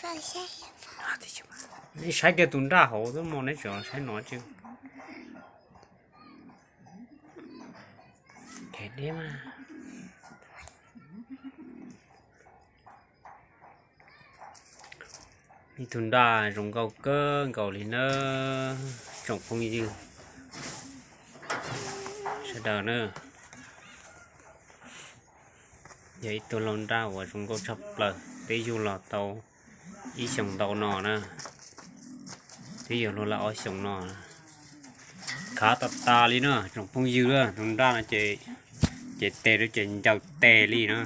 Neb saib kiag tus nraj hauv xwb mog, neb tseem saib no tsis. Deb mas. Ib tug nraj zoo nkauj kawg nkaus li na, tsoom phooj ywg sawv daws na. Yog ib tug lau nraj uas zoo nkauj tshaj plaws, twb yug los tau ib xyoos ntau no na, twb yug luag lawm ob xyoos no. Khav tas tas li na tsoom phooj ywg, tus nraj no ces, ces tes rau ces ncaws tes li na.